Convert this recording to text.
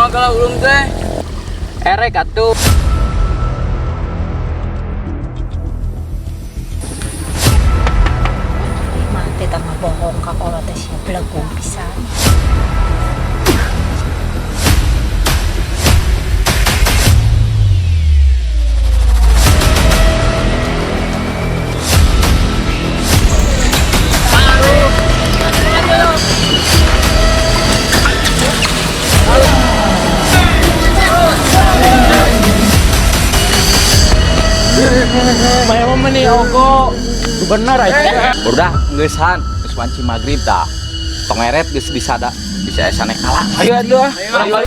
Kumaha kalau ulung teh? Erek atuh. Mah teh tambah bohong ka kolot teh sia belagu pisan. Bayar mah nih ogo. Bener aja. Udah geus han, geus wanci magrib tah. Tong eret geus disada, bisa esane kalah. Ayo atuh ah. Ayo.